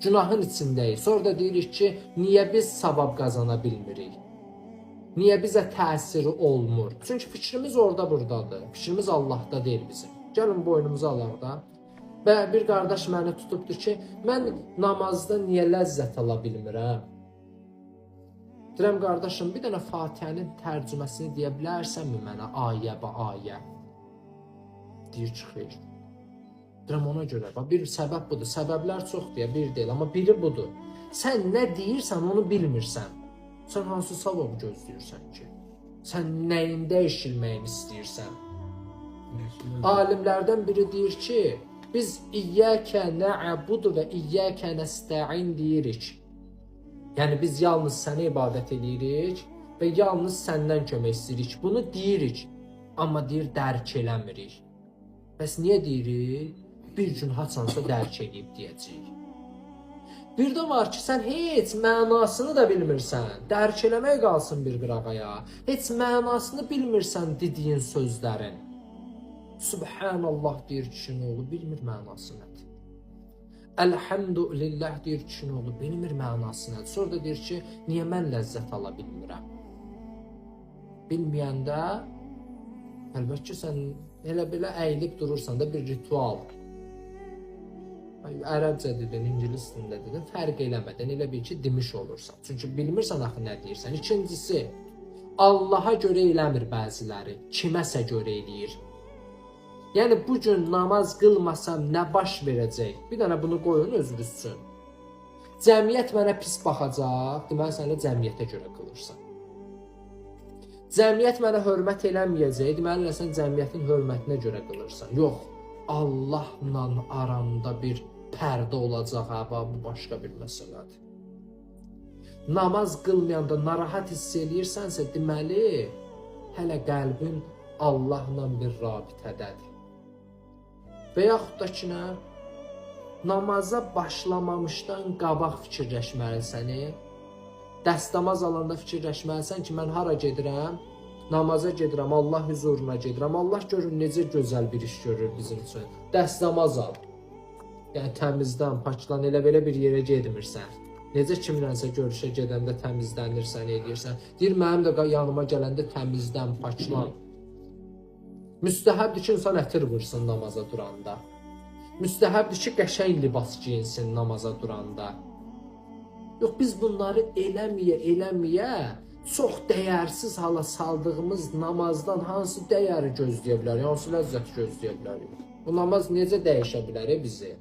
Günahın içindəyik. Sonra da deyirik ki, niyə biz savab qazana bilmirik? Niyə bizə təsiri olmur? Çünki fikrimiz orada burdadır. Fikrimiz Allahda deyil bizim. Gəlin boynumuza alaq da. Və bir qardaş məni tutubdu ki, mən namazda niyə ləzzət ala bilmirəm? Deyirəm qardaşım, bir dənə Fatihənin tərcüməsini deyə bilərsənmi mənə ayə bə ayə? Deyir ki, xeyr. Deyirəm ona görə. Bax bir səbəb budur. Səbəblər çoxdur ya, bir deyil, amma biri budur. Sən nə deyirsən, onu bilmirsən. Sən hansı savabı gözləyirsən ki? Sən nəyin dəyişilməyini istəyirsən? Alimlərdən biri deyir ki, biz İyyəkə nə'budu və İyyəkə nəstəin deyirik. Yəni biz yalnız sənə ibadət eləyirik və yalnız səndən kömək istəyirik. Bunu deyirik, amma deyir dərk eləmirik. Bəs niyə deyirik? Bir gün haçansa dərk eləyib deyəcəyik. Bir də var ki, sən heç mənasını da bilmirsən. Dərk eləmək qalsın bir qırağaya. Heç mənasını bilmirsən dediyin sözlərin. Subhanallah deyir kişinin oğlu, bilmir mənası nədir. Elhamdülillah deyir kişinin oğlu, bilmir mənası nədir. Sonra da deyir ki, niyə mən ləzzət ala bilmirəm? Bilməyəndə əlbəttə ki, sən elə belə əyilib durursan da bir ritual. Ərəbcə dedin, ingilis dilində dedin, fərq eləmədən elə bil ki, demiş olursan. Çünki bilmirsən axı nə deyirsən. İkincisi, Allaha görə eləmir bəziləri, kiməsə görə eləyir. Yəni bu gün namaz qılmasam nə baş verəcək? Bir dənə bunu qoyun özünüz üçün. Cəmiyyət mənə pis baxacaq, deməli sən də cəmiyyətə görə qılırsan. Cəmiyyət mənə hörmət eləməyəcək, deməli sən cəmiyyətin hörmətinə görə qılırsan. Yox, Allahla aramda bir pərdə olacaq, hə, bu başqa bir məsələdir. Namaz qılmayanda narahat hiss eləyirsənsə, deməli hələ qəlbin Allahla bir rabitədədir. Və yaxud da ki, nə? Namaza başlamamışdan qabaq fikirləşməlisən. Dəstəmaz alanda fikirləşməlisən ki, mən hara gedirəm? Namaza gedirəm, Allah hüzuruna gedirəm. Allah görün necə gözəl bir iş görür bizim üçün. Dəstəmaz al. Yəni təmizdən, paklan, elə belə bir yerə getmirsən. Necə kimlənsə görüşə gedəndə təmizlənirsən, eləyirsən. Deyir, mənim də yanıma gələndə təmizdən, paklan. Müstəhəbdir ki, insan ətir vursun namaza duranda. Müstəhəbdir ki, qəşəng libas geyinsin namaza duranda. Yox, biz bunları eləməyə çox dəyərsiz hala saldığımız namazdan hansı dəyəri gözləyə bilərik, hansı ləzzəti gözləyə bilərik? Bu namaz necə dəyişə bilər bizi?